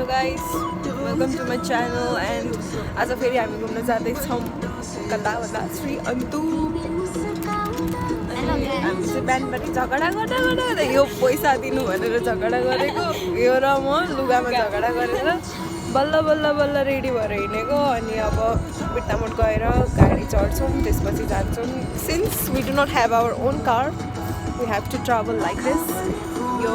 Hello guys, welcome to my channel and आज फेरि हामी घुम्न जाँदैछौँ कता भन्दा श्री अन्तु। हामी चाहिँ बिहानबाट झगडा गर्दा यो पैसा दिनु भनेर झगडा गरेको, यो र म लुगामा झगडा गरेर बल्ल बल्ल बल्ल रेडी भएर हिँडेको। अनि अब बिट्टामोड गएर गाडी चढ्छौँ, त्यसपछि जान्छौँ। Since we do not have our own car, we have to travel like this यो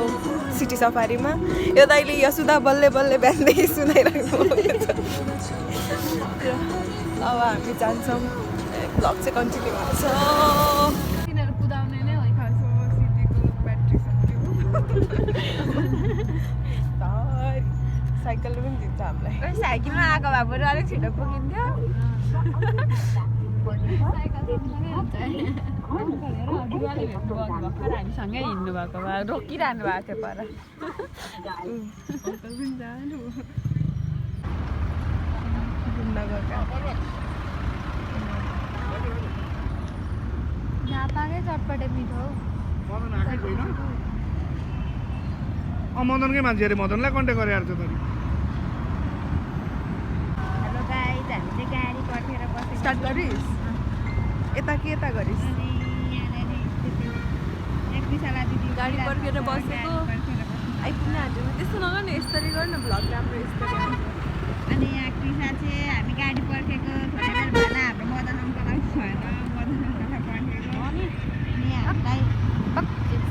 सिटी सफारीमा। यो दाइले यसुदा बल्ले बल्ले बिहानदेखि सुनाइराख्नु भएको छ। अब हामी जान्छौँ, ब्लग चाहिँ कन्टिन्यू हुन्छ। तिनीहरू कुदाउने नै हो खासो सिटीको ब्याट्री सक्यो। साइकलले पनि दिन्छ हामीलाई। साइकलमा आएको भए बरु अलिक छिटो पुगिन्थ्यो। हामीसँगै हिँड्नु भएको भए रोकिरहनु भएको थियो पर। झापाकै चटपटे मिठो मदनकै मान्छे अरे, मदनलाई कन्ट्याक्ट गरेर त हेलो गाइज, हामी चाहिँ गाडी पर्खेर बसेको। स्टार्ट गरिस्? यता कि यता गरिस्? गाडी पर्खेर बसेको आइपुग्न आँट्यो। त्यस्तो नगर्नु, यसरी गर्नु भ्लग राम्रो यस्तो। अनि यहाँ कृष्ण चाहिँ हामी गाडी पर्खेको थोरै बेर भएन, हाम्रो मदन अङ्कललाई भएन, मदन अङ्कललाई पर्खेको। अनि हामीलाई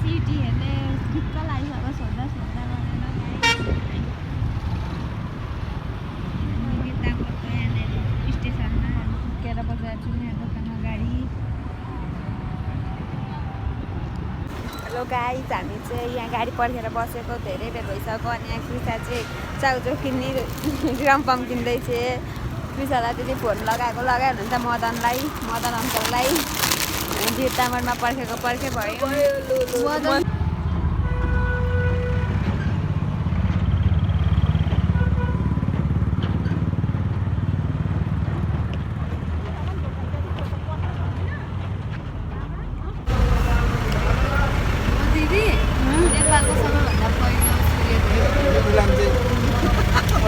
सिटी हेर्ने ढुक्क लागिसक्यो, सोध्दा सोध्दा गरेर बित्ताकोटको यहाँनिर स्टेसनमा पुगेर बजाएको छु यहाँ दोकानमा गाडी। हेलो गाइज, हामी चाहिँ यहाँ गाडी पर्खेर बसेको धेरै बेर भइसक्यो। अनि यहाँ कृष्ण चाहिँ चाउचाउ किन्ने रमपम किन्दैछ। कृष्णलाई चाहिँ फोन लगाएको हुनुहुन्छ मदनलाई, मदन अङ्कललाई। बिर्तामोडमा पर्खेको पर्खे भयो।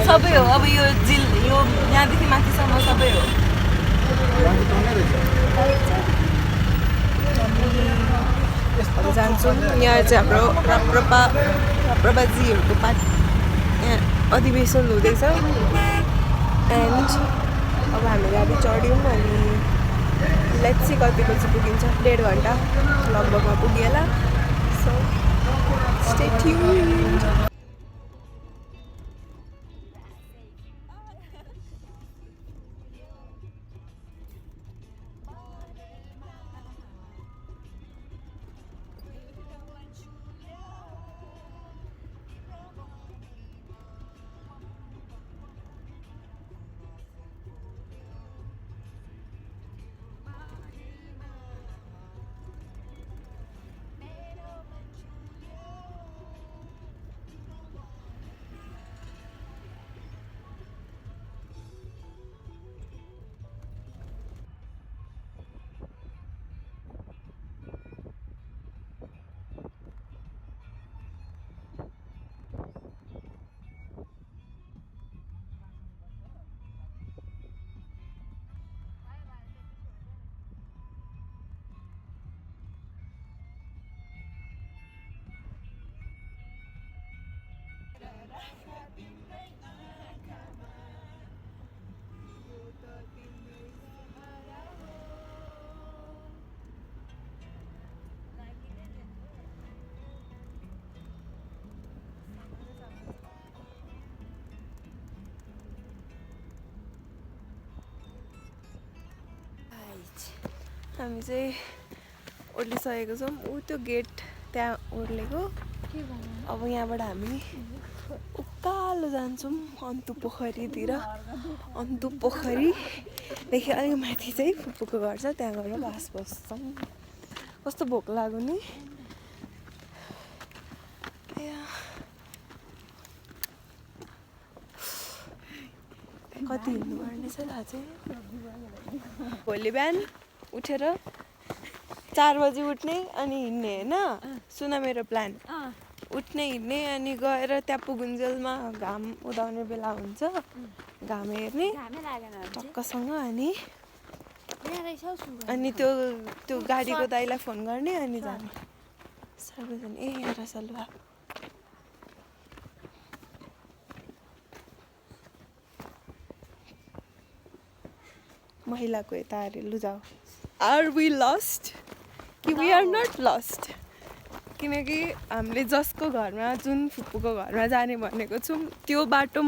सबै हो, अब यो जिल यो यहाँदेखि माथिसम्म सबै हो। जान्छौँ। यहाँ चाहिँ हाम्रो राप्रपाजीहरूको यहाँ अधिवेशन हुँदैछ। एन्ड अब हामी गाडी चढ्यौँ अनि लेट्स सी कति बजी पुगिन्छ। 1.5 घन्टा लगभगमा पुगिएला। So stay tuned. हामी चाहिँ ओर्लिसकेको छौँ। ऊ त्यो गेट त्यहाँ ओर्लेको। अब यहाँबाट हामी उकालो जान्छौँ अन्तु पोखरीतिर। अन्तु पोखरीदेखि अलिक माथि चाहिँ फुपूको घर छ, त्यहाँ गएर बास बस्छौँ। कस्तो भोक लाग्यो नि। कति हिँड्नुपर्ने छ थाहा छैन। भोलि बिहान उठेर 4 बजी उठ्ने अनि हिँड्ने होइन। सुन मेरो प्लान, उठ्ने हिँड्ने अनि गएर त्यहाँ पुगुन्जेलमा घाम उदाउने बेला हुन्छ घाम हेर्ने घामै लागेन भने चाहिँ टक्कसँग अनि यहाँ रहेछ हौ सुगा अनि त्यो गाडीको दाइलाई फोन गर्ने अनि जाने सार्वजनिक ए यहाँ सल्वा महिलाको यता अरे लु जाऊ आर वी लस्ट कि वी आर नट लस्ट किनकि हामीले जसको घरमा जुन फुपूको घरमा जाने भनेको छौँ त्यो बाटो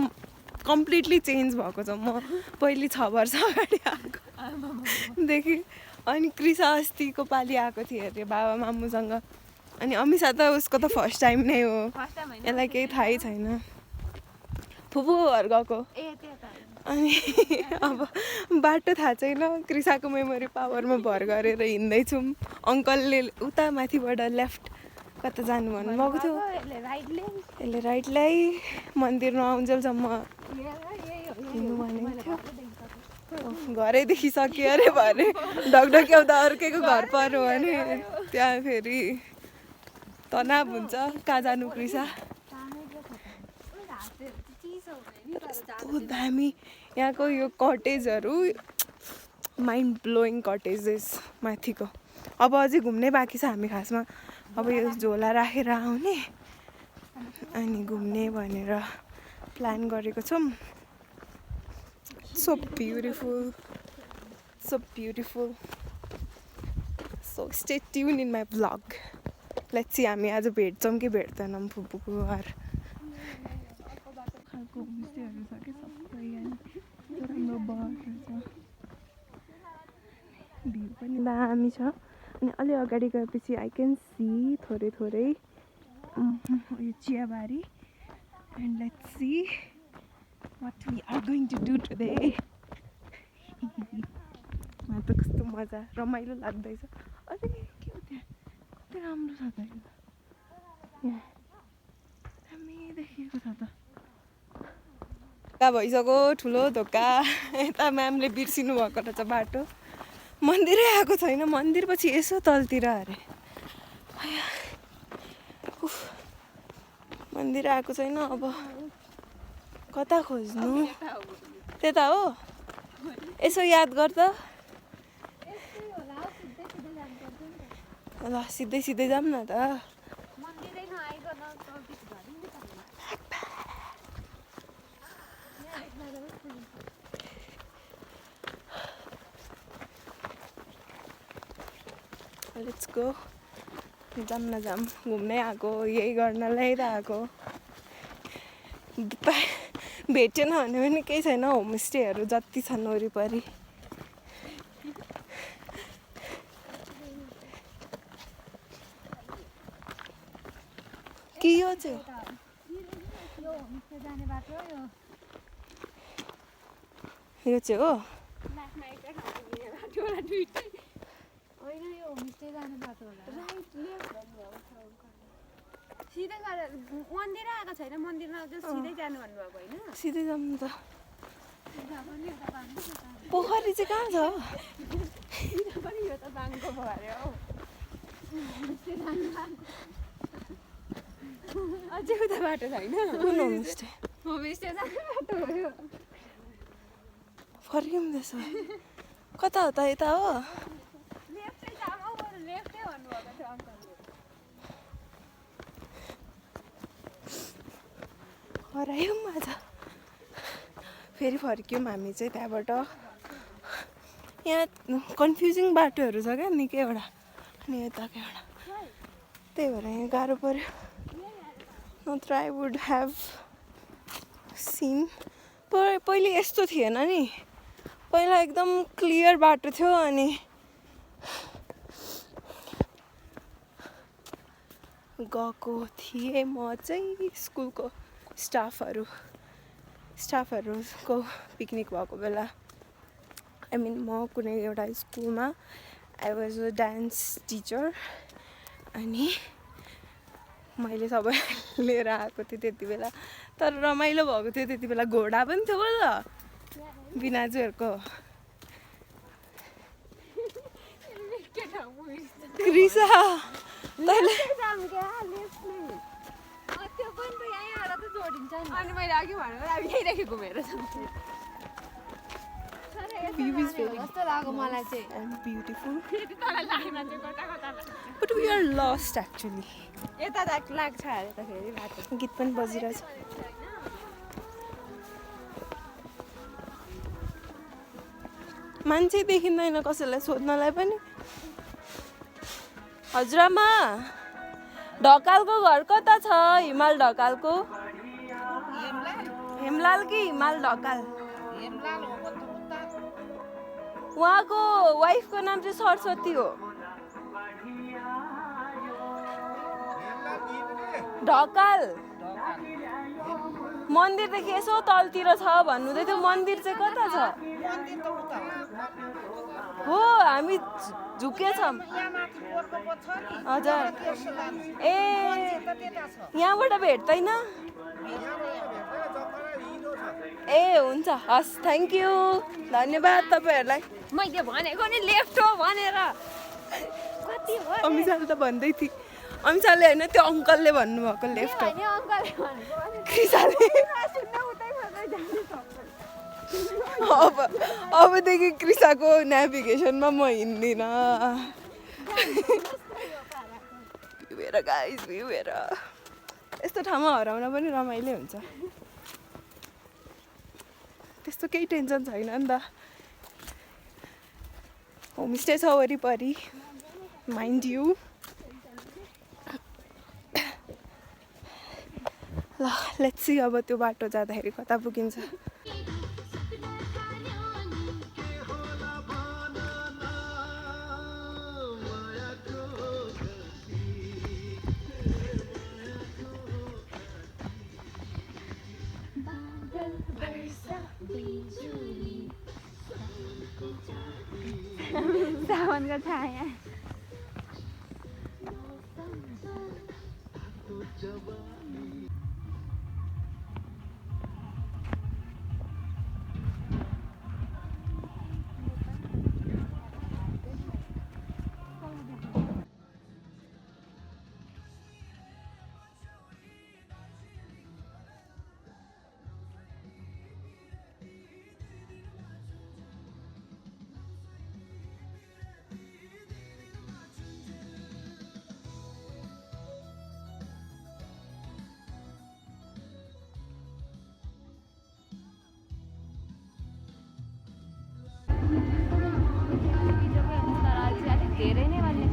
कम्प्लिटली चेन्ज भएको छ म पहिले 6 वर्ष अगाडि आएकोदेखि अनि कृषा अस्तिको पालि आएको थिएँ अरे बाबा मामुसँग अनि अमिषा त उसको त फर्स्ट टाइम नै हो यसलाई केही थाहै छैन फुपूको घर गएको अनि अब बाटो थाहा छैन कृषाको मेमोरी पावरमा भर गरेर हिँड्दैछौँ अङ्कलले उता माथिबाट लेफ्ट कता जानु भन्नुभएको थियो यसले राइट ल्याइ मन्दिर नआउन्जेलसम्म हिँड्नु भनेको थियो घरै देखिसक्यो अरे भरे ढकढकी आउँदा अर्कैको घर पऱ्यो भने त्यहाँ फेरि तनाव हुन्छ कहाँ जानु कृषा कस्तो दामी यहाँको यो कटेजहरू माइन्ड ब्लोइङ कटेजेस माथिको अब अझै घुम्नै बाँकी छ हामी खासमा अब यो झोला राखेर आउने अनि घुम्ने भनेर प्लान गरेको छौँ so beautiful so stay tune in my vlog let's see हामी आज भेट्छौँ कि भेट्दैनौँ फुपूको घर खालको होमस्टेहरू छ कि सबै यहाँ राम्रो बर्डहरू छ भ्यू पनि दामी छ अनि अलि अगाडि गएपछि आई क्यान सी थोरै यो चियाबारी and let's see what we are going to do today मलाई त कस्तो मजा रमाइलो लाग्दैछ अझै के हो त्यहाँ कति राम्रो छ त यहाँ दामी देखिएको छ त धोका भइसक्यो ठुलो धोका यता म्यामले बिर्सिनु भएको रहेछ बाटो मन्दिरै आएको छैन मन्दिर पछि यसो तलतिर अरे मन्दिर आएको छैन अब कता खोज्नु त्यता हो यसो याद गर त ल सिधै जाऊँ न त लेट्स गो जाऊँ घुम्नै आएको यही गर्नलाई त आएको भेटेन भने पनि केही छैन होमस्टेहरू जति छन् वरिपरि के यो चाहिँ यो चाहिँ हो सिधै गरेर मन्दिर आएको छैन मन्दिरमा सिधै जानु भन्नुभएको होइन सिधै जाऊँ त पोखरी चाहिँ कहाँ छ यो त बाङको भरे हौ अझै उता बाटो छैन कुन होमस्टे होमस्टे जाने बाटो हो यो फर्किँदैछ कता हो त यता हो लेफ्टै जाम हौ लेफ्टै भन्नुभएको थियो अङ्कलले हरायौँ आज फेरि फर्क्यौँ हामी चाहिँ त्यहाँबाट यहाँ कन्फ्युजिङ बाटोहरू छ क्या निकैवटा अनि यताको एउटा त्यही भएर यहाँ गाह्रो पऱ्यो नत्र आई वुड ह्याभ सिन पहिले यस्तो थिएन नि पहिला एकदम क्लियर बाटो थियो अनि गएको थिएँ म चाहिँ स्कुलको स्टाफहरूको पिकनिक भएको बेला आई मिन म कुनै एउटा स्कुलमा I was a dance teacher अनि मैले सबै लिएर आएको थिएँ त्यति बेला तर रमाइलो भएको थियो त्यति बेला घोडा पनि थियो ल बिनाजुहरूको कृषा अनि मैले अघि भनेको अब यहीँदेखि घुमेर जस्तो लाग्यो मलाई चाहिँ and beautiful but we are lost actually यता लाग्छ अरे त फेरि बाटो गीत पनि बजिरहेछ मान्छे देखिँदैन कसैलाई सोध्नलाई पनि हजुरआमा ढकालको घर कता छ हिमाल ढकालको हेमलाल कि हिमाल ढकाल उहाँको वाइफको नाम चाहिँ सरस्वती हो ढकाल मन्दिरदेखि यसो तलतिर छ भन्नुहुँदै थियो मन्दिर चाहिँ कता छ हो हामी झुकेछौँ हजुर ए यहाँबाट भेट्दैन ए हुन्छ हस् थ्याङ्क यू धन्यवाद तपाईँहरूलाई मैले भनेको नि लेफ्ट हो भनेर कति हो अमिसाले त भन्दै थिए अमिसाले होइन त्यो अङ्कलले भन्नुभएको लेफ्ट हो अङ्कलले भनेको कृषाले अबदेखि कृषाको नेभिगेसनमा म हिँड्दिनँ भ्यू गाइस भ्यू हेर यस्तो ठाउँमा हराउन पनि रमाइलो हुन्छ त्यस्तो केही टेन्सन छैन नि त होमस्टे छ वरिपरि माइन्ड यु ल लेट्स सी अब त्यो बाटो जाँदाखेरि कता पुगिन्छ सावनको छाया धेरै नै भन्ने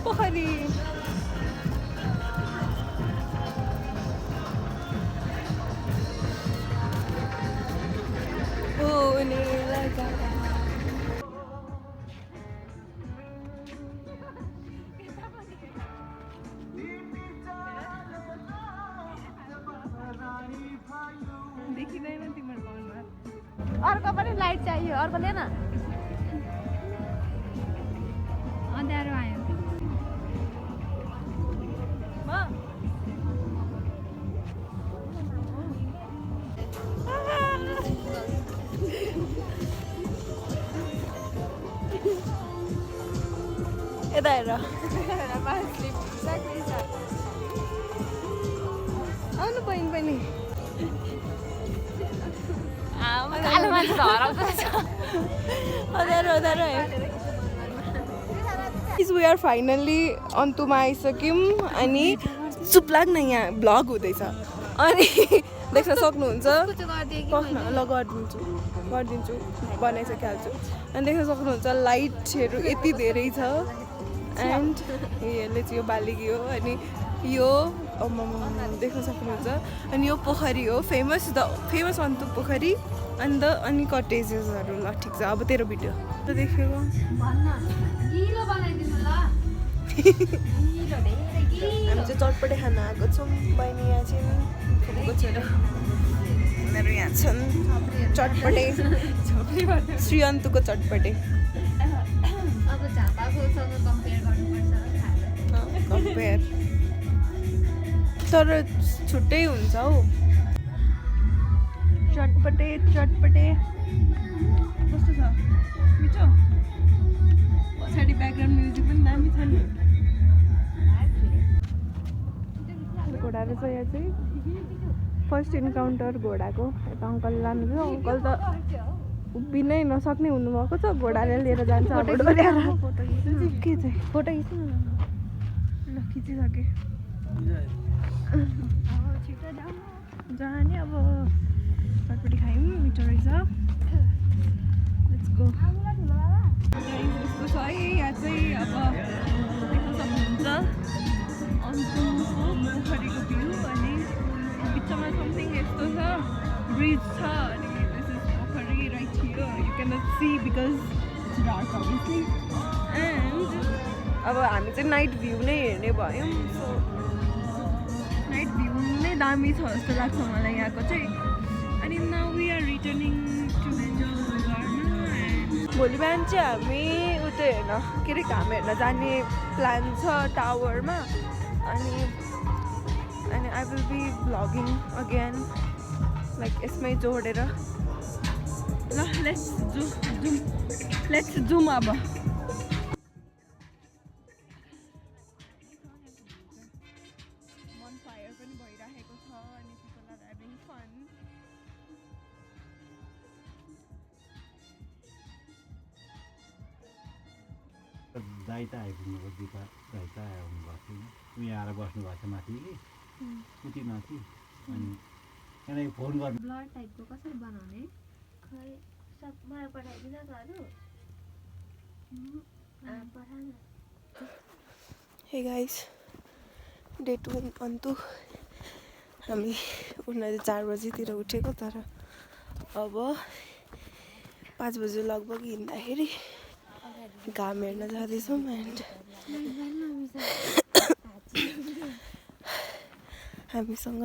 पोखरी देखिँदैन तिम्रो अनुहार अर्को पनि लाइट चाहियो अर्को लिएन अँध्यारो आयो यता हेर आउनु बहिनी पनि कालो मान्छे त हराउँछ अँध्यारो वी आर फाइनल्ली अन्तुमा आइसक्यौँ अनि चुप लाग्न यहाँ भ्लग हुँदैछ अनि देख्न सक्नुहुन्छ ल गरिदिन्छु बनाइसकिहाल्छु अनि देख्न सक्नुहुन्छ लाइटहरू यति धेरै छ एन्ड यसले चाहिँ यो बालिगी हो अनि यो देख्न सक्नुहुन्छ अनि यो पोखरी हो फेमस अन्तु पोखरी अनि कटेजेसहरू ल ठिक छ अब तेरो भिडियो देखेको हामी चाहिँ चटपटे खान आएको छौँ बहिनी यहाँ चाहिँ फुपूको छोरा उनीहरू यहाँ छन् चटपटे श्री अन्तुको चटपटे अब झापाकोसँग कम्पेयर कम्पेयर तर छुट्टै हुन्छ हौ चटपटे चटपटे कस्तो छ मिठो पछाडि ब्याकग्राउन्ड म्युजिक पनि दामी छ नि घोडा रहेछ यहाँ चाहिँ फर्स्ट इन्काउन्टर घोडाको यता अङ्कल लानुभयो अङ्कल त उभिनै नसक्ने हुनुभएको छ घोडाले लिएर जान्छ के चाहिँ फोटो खिच्नु ल खिचिसकेँ जाने अब चटपटी खायौँ मिठो रहेछ लेट्स गो यस्तो छ है यहाँ चाहिँ अब देख्न सक्नुहुन्छ अन्सुनको पोखरीको भ्यू अनि बिचमा समथिङ यस्तो छ ब्रिज छ अनि दिस इज पोखरी right here you can not see because it's dark obviously and अब हामी चाहिँ नाइट भ्यू नै हेर्ने भयौँ सो नाइट भ्यू नै दामी छ जस्तो लाग्छ मलाई यहाँको चाहिँ अनि now we are returning to भोलि बिहान चाहिँ हामी उतै हेर्न के अरे घाम हेर्न जाने प्लान छ टावरमा अनि I will be vlogging again like यसमै जोडेर ल लेट्स जुम अब bonfire पनि भइराखेको छ अनि people are having fun दाइ त आइपुग्नुभयो दिपा दाइ त आउनुभएको थियो उहाँ आएर बस्नु भएको छ माथि कि उति माथि अनि त्यहाँदेखि फोन गर्नु ब्लड टाइपको कसरी बनाउने खै सब मलाई पठाइदिनु त पठाउन हे गाइस डे 2 अन्तु हामी उनीहरूले 4 बजीतिर उठेको तर अब 5 बजी लगभग हिँड्दाखेरि घाम हेर्न जाँदैछौँ एन्ड हामीसँग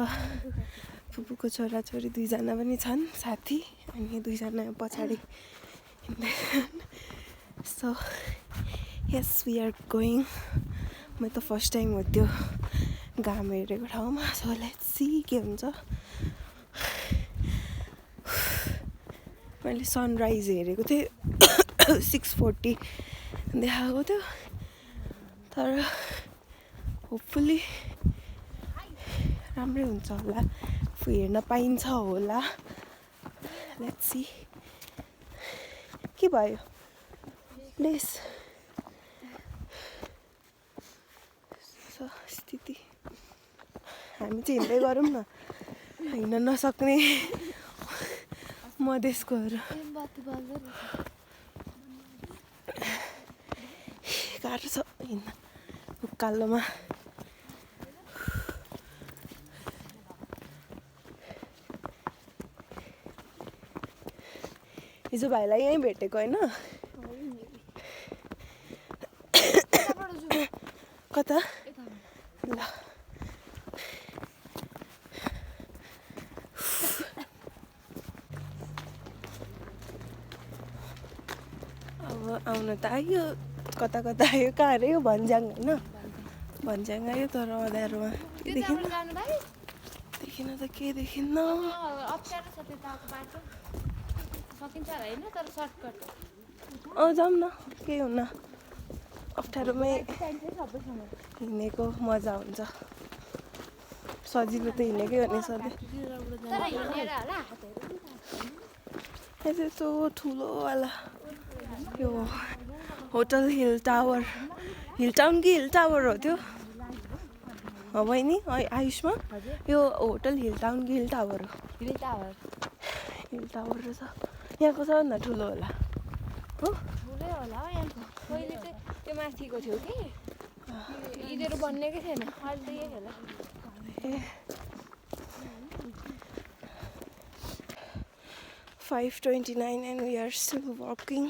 फुपूको छोराछोरी 2 जना पनि छन् साथी अनि 2 जना पछाडि हिँड्दैछन् so yes we are going म त फर्स्ट टाइम हो त्यो घाम हेरेको ठाउँमा सो लेट्स सी के हुन्छ मैले सनराइज हेरेको थिएँ 6:40 देखाएको थियो तर होपफुल्ली राम्रै हुन्छ होला हेर्न पाइन्छ होला लेट्स सी के भयो प्लिज स्थिति हामी चाहिँ हिँड्दै गरौँ न हिँड्न नसक्ने मधेसकोहरू गाह्रो छ हिँड्न उकालोमा हिजो भाइलाई यहीँ भेटेको होइन कता ल अब आउन त आयो कता कता आयो कहाँ अरे यो भन्ज्याङ होइन भन्ज्याङ आयो तर अँध्यारोमा के देखिन त के देखिन्न जाऊँ न केही हुन्न अप्ठ्यारोमै हिँडेको मजा हुन्छ सजिलो त हिँडेकै हो नि सधैँ यस्तो ठुलोवाला यो hotel hill tower hill town कि हिल टावर हो त्यो हो बहिनी आयुषमा यो होटल हिल टाउन कि हिल टावर हो हिल टावर रहेछ यहाँको सबभन्दा ठुलो होला हो ठुलै होला यहाँको पहिले चाहिँ त्यो माथिको थियो कि यिनीहरू बन्नेकै थिएन अहिले त यही होला 5:29 and we are still walking.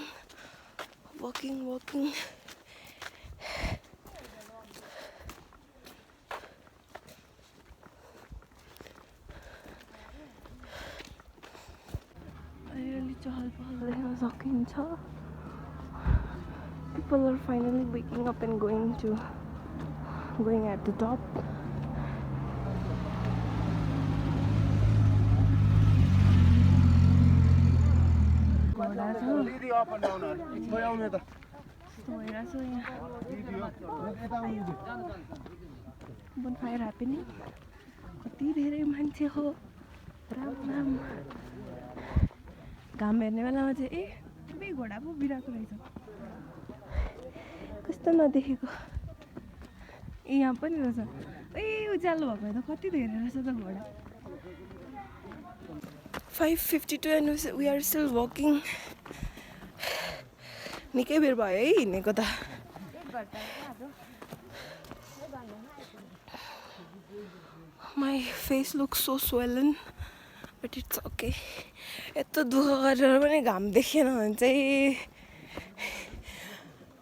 Really चहल-पहल देख्न सकिन्छ. People are finally waking up and going to going at the top. Bonfire happening. कति धेरै मान्छे हो राम राम घाम हेर्ने बेलामा चाहिँ सबै घोडा पो बिराएको रहेछ कस्तो नदेखेको यहाँ पनि रहेछ उज्यालो भएको त कति धेरै रहेछ त घोडा 5:52 and we are still walking निकै बेर भयो है हिँडेको त My face looks so swollen, but it's okay. यत्रो दुःख गरेर पनि घाम देखेन भने चाहिँ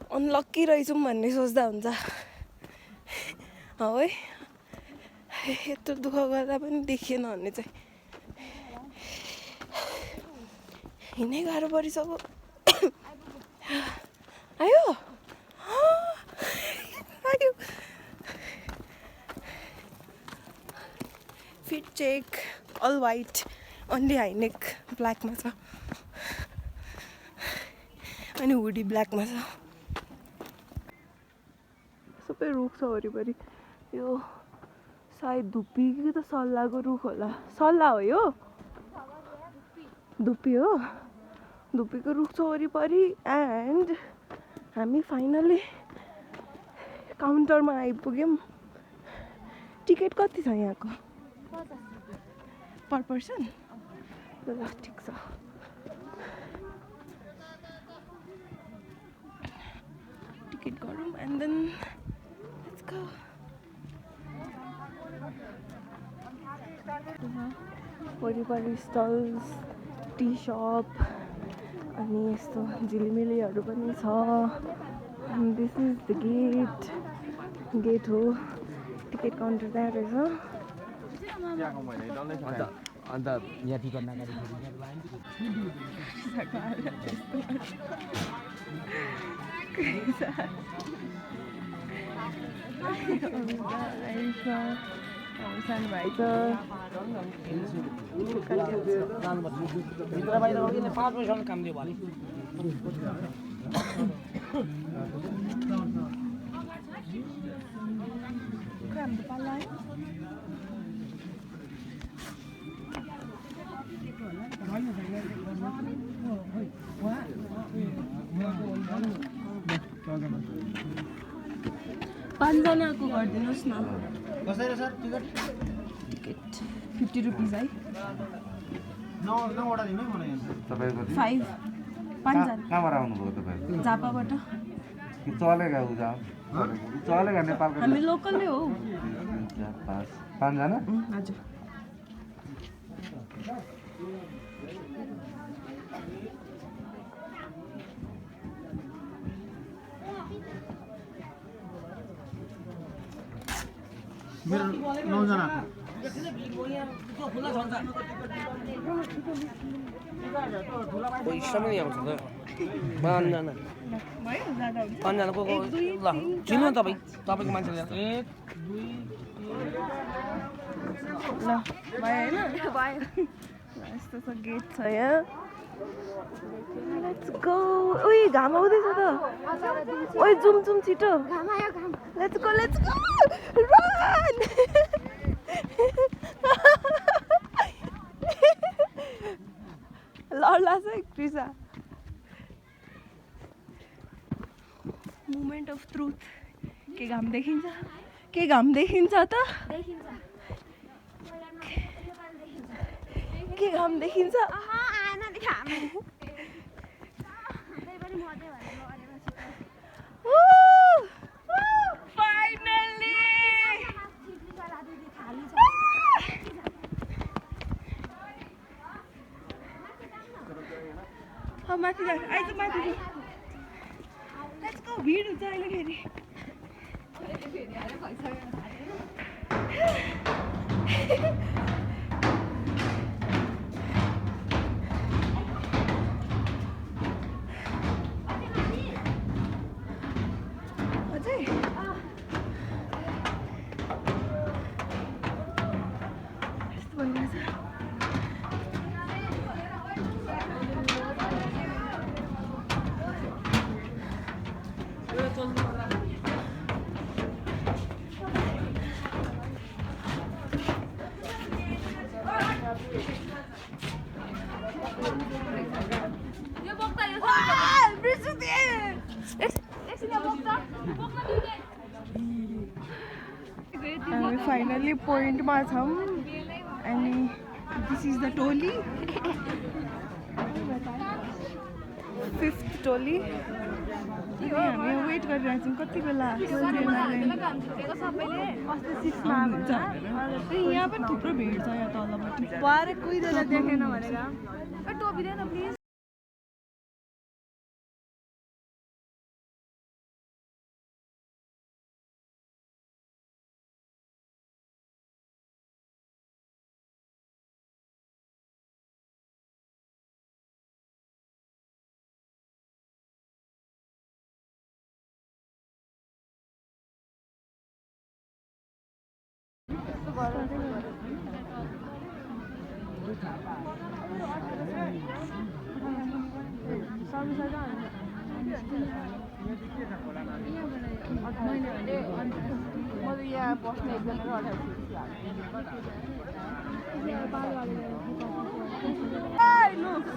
अनलक्की रहेछौँ भन्ने सोच्दा हुन्छ है यत्रो दुःख गर्दा पनि देखिएन भने चाहिँ हिँड्नै गाह्रो परिसक्यो आयो आयो fit check all white only high neck ब्ल्याकमा छ अनि हुडी ब्ल्याकमा छ सबै रुख छ वरिपरि यो सायद धुप्पी कि त सल्लाहको रुख होला सल्लाह हो यो धुप्पी हो धुप्पीको रुख छ वरिपरि एन्ड हामी फाइनली काउन्टरमा आइपुग्यौँ टिकट कति छ यहाँको पर पर्सन ल ठिक छ टिकट गरौँ एन्ड देन लेट्स गो वरिपरि स्टल्स टी सप अनि यस्तो झिलिमिलीहरू पनि छ दिस इज द गेट हो टिकट काउन्टर त्यहाँ रहेछ अन्त यहाँ टिकट नगरी सानो भाइ छ भित्र बाहिर 5 बजीसम्म काम दियो भने पाँचजनाको गरिदिनुहोस् न कसरी सर टिकट टिकट 50 रुपिस है 9 वटा दिनु है मलाई तपाईको 5 पाँचजना कहाँबाट आउनुभयो तपाईँ झापाबाट चलेगा उजा चलेगा नेपालको हामी लोकलै हो 5 जना हजुर मेरो 9 जनाको समय आउँछ त 5 जना 5 जनाको ल चिन्नु तपाईको मान्छेले 1 2 ल भयो हैन भयो यस्तो छ गेट छ यहाँ लेट्स गो ओइ घाम आउँदैछ त ओइ जुम छिटो घाम आयो घाम लेट्स गो रन लड्ला छ क्रिसा मोमेन्ट अफ ट्रुथ के घाम देखिन्छ त के घाम देखिन्छ फाइनली माथि आइज माथि लेट्स गो भिड हुन्छ अहिले फेरि हामी फाइनली पोइन्टमा छौँ अनि दिस इज द टोली 5th टोली हामी वेट गरिरहेको छौँ कति बेला यहाँ पनि थुप्रो भिड छ यहाँ तलपट्टि भरे कुहिँदैन देखेन भनेर टोपिँदैन प्लिज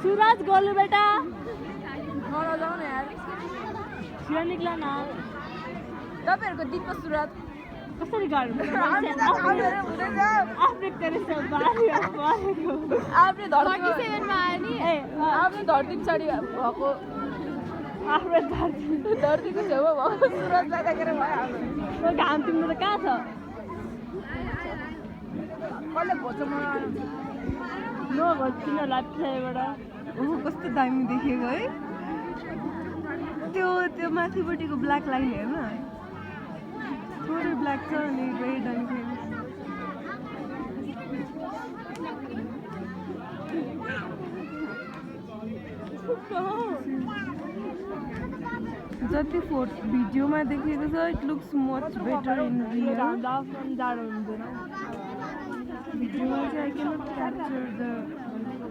सूरज गोलू बेटा छिरा निक्ला न तपाईँहरूको दिपको सुरत कसरी गर्नु आफ्नै धरती पछाडि भएको धरतीको छेउमा भएको सुरत जाँदाखेरि भयो घाम तिम्रो त कहाँ छ कसले भोजो मलाई किन लाप्छाबाट कस्तो दामी देखेको है त्यो माथिपट्टिको ब्ल्याक लाइन हेर्न थोरै ब्ल्याक छ अनि रेड अनि जति भिडियोमा देखेको छ it looks much better in real जाडो हुँदैन भिडियोमा चाहिँ आई क्यानट क्याप्चर द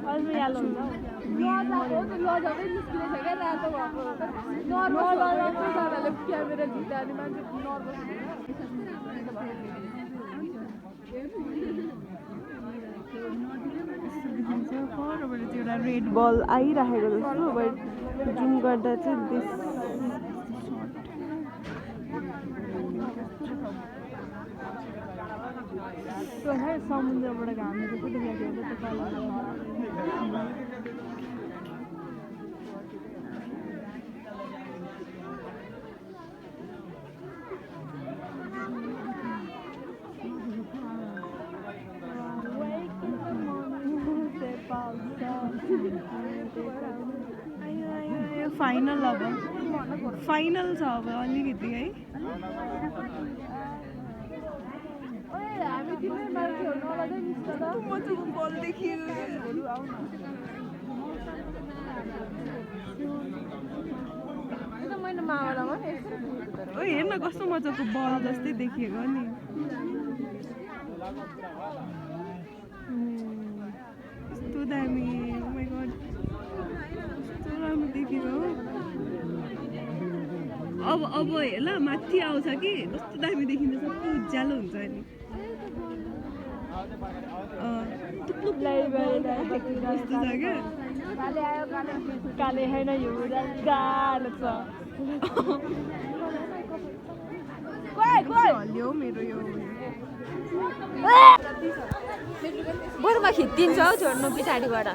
अझै यालो हुन्छ लजाउँदै निस्किने छ क्या रातो भएको नर्भस क्यामेरा झिक्दा अनि मान्छे नर्भस परबाट चाहिँ एउटा रेड बल आइरहेको जस्तो बट जुम गर्दा चाहिँ दिस समुद्रबाट घामेको पनि देखेको त्यो कलर फाइनल अब फाइनल छ अब अलिकति है मजाको बल देखियो हेर्न कस्तो मजाको बल जस्तै देखिएको नि कस्तो दामी oh my god कस्तो राम्रो देखिएको अब हेर ल माथि आउँछ कि कस्तो दामी देखिन्छ सबै उज्यालो हुन्छ अनि कस्तो छ क्या काले होइन यो गाह्रो छ हल्यो मेरो यो बरुमा खिचिदिन्छ हौ छोड्नु पछाडिबाट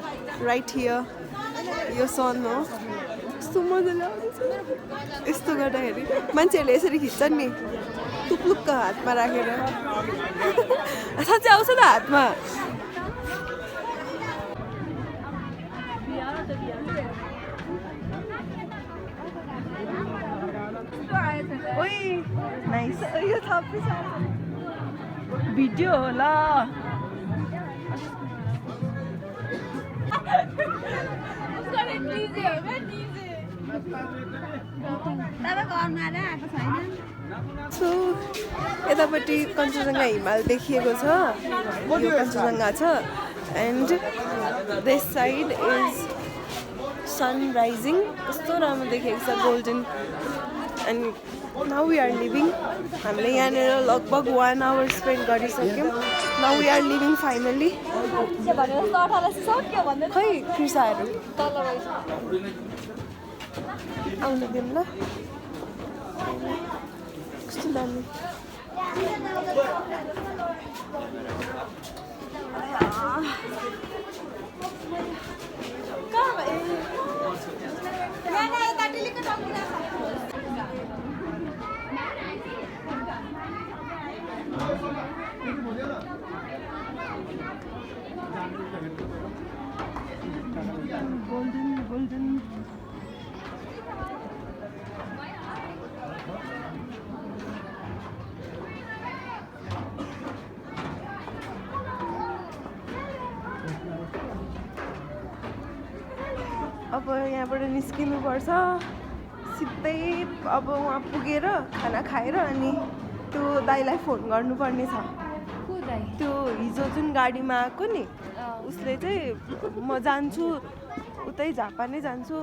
राइट हियर यो सन हो कस्तो मजाले आउँदैछ यस्तो गर्दाखेरि मान्छेहरूले यसरी खिच्छन् नि टुप्लुक्क हातमा राखेर साँच्चै आउँछ त हातमा ओइ नाइस यो थप्पै छ भिडियो होला सो यतापट्टि कञ्चनजङ्घा हिमाल देखिएको छ यो कञ्चनजङ्घा छ and this side is sun rising कस्तो राम्रो देखेको छ golden and now we are leaving हामीले यहाँनिर लगभग 1 आवर स्पेन्ड गरिसक्यौँ now we are leaving finally खै कृषाहरू आउनु दिउँ ल कस्तो दामी golden. अब यहाँबाट निस्किनुपर्छ सिधै अब वहाँ पुगेर खाना खाएर अनि त्यो दाइलाई फोन गर्नुपर्ने छ त्यो हिजो जुन गाडीमा आएको नि उसले चाहिँ म जान्छु उतै झापा नै जान्छु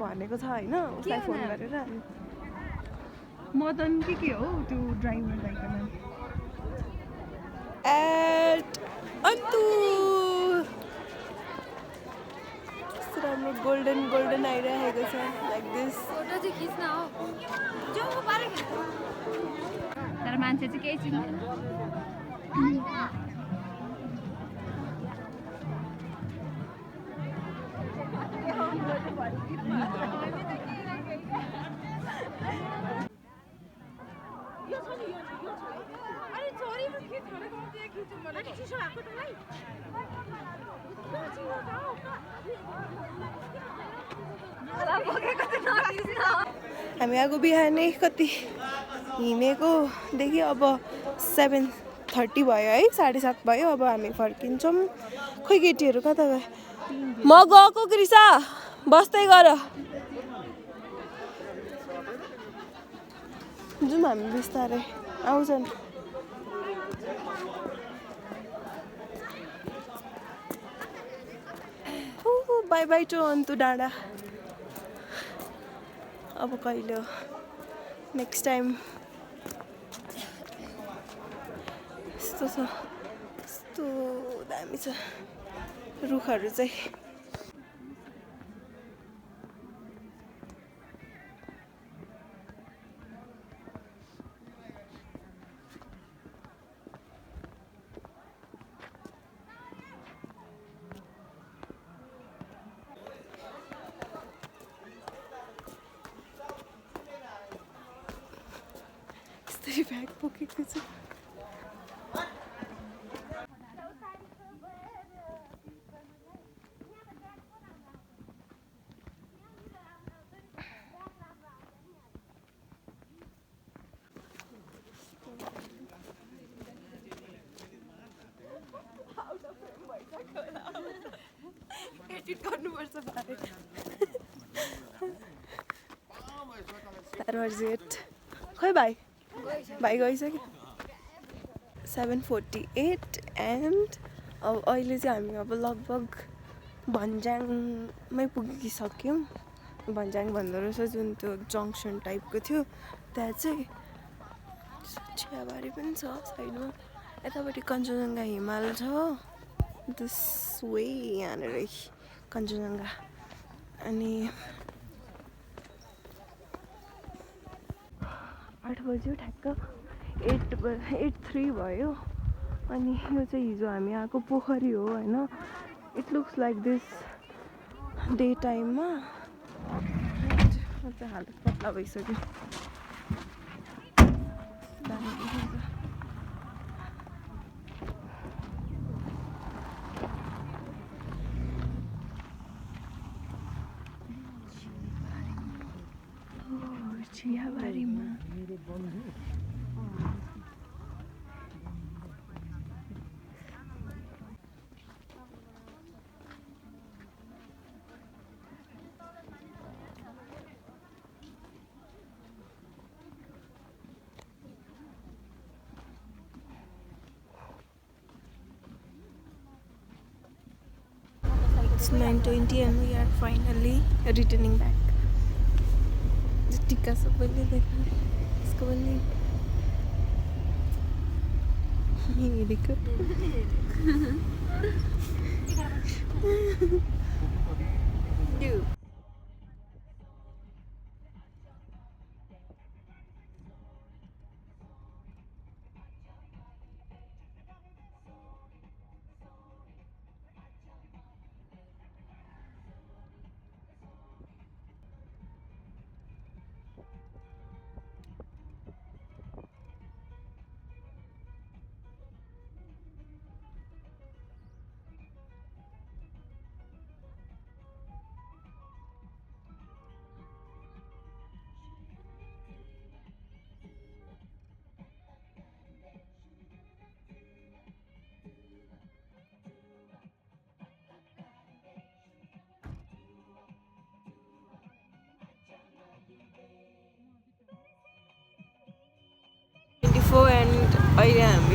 भनेको छ होइन उसलाई फोन गरेर मदन के हो त्यो ड्राइभर दाइको नाम एट अन्तु कस्तो राम्रो गोल्डन आइरहेको छ लाइक दिस फोटो चाहिँ खिच्न हो जो पारे तर मान्छे चाहिँ केही चिन्दैन हामी आएको बिहानै कति हिँडेकोदेखि अब 7:30 भयो है 7:30 भयो अब हामी फर्किन्छौँ खोइ केटीहरू कता गयो म गएको कृषा बस्दै गर जाउँ हामी बिस्तारै आउँछन् बाई बाई टु अन्तु डाँडा अब कहिले हो नेक्स्ट टाइम यस्तो छ यस्तो दामी छ रुखहरू चाहिँ यस्तरी ब्याग बोकेको छु एडिट गर्नुपर्छ That was it. खोइ भाइ गइसक्यो 7:48 एन्ड अब अहिले चाहिँ हामी अब लगभग भन्ज्याङमै पुगिसक्यौँ भन्ज्याङ भन्दो रहेछ जुन त्यो जङ्सन टाइपको थियो त्यहाँ चाहिँ चियाबारी पनि छ साइडमा यतापट्टि कञ्चनजङ्घा हिमाल छ दिस वे यहाँनिर कञ्चनजङ्घा अनि 8 बज्यो ठ्याक्क 8:03 भयो अनि यो चाहिँ हिजो हामी आएको पोखरी हो होइन it looks like this day टाइममा चाहिँ हालत पत्ला भइसक्यो चियाबारीमा It's 9:20 and we are finally returning back. Tikka सबैले देख्ने यसको पनि हेरेको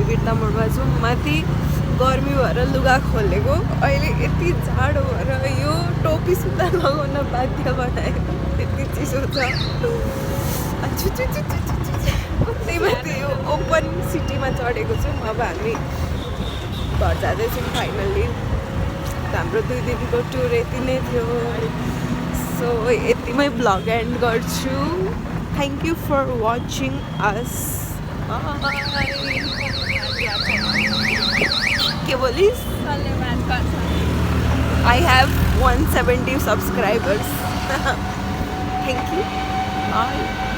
बिर्तामोडमा छु माथि गर्मी भएर लुगा खोलेको अहिले यति जाडो भएर यो टोपी सुत्दा लगाउन बाध्य बनायो यति चिसो छ त्यही माथि यो ओपन सिटीमा चढेको छौँ अब हामी घर जाँदैछौँ फाइनल्ली हाम्रो 2 दिनको टुर यति नै थियो सो यतिमै ब्लग एन्ड गर्छु thank you for watching us के बोलिस् धन्यवाद गर्छ I have 170 subscribers. Thank you. Bye.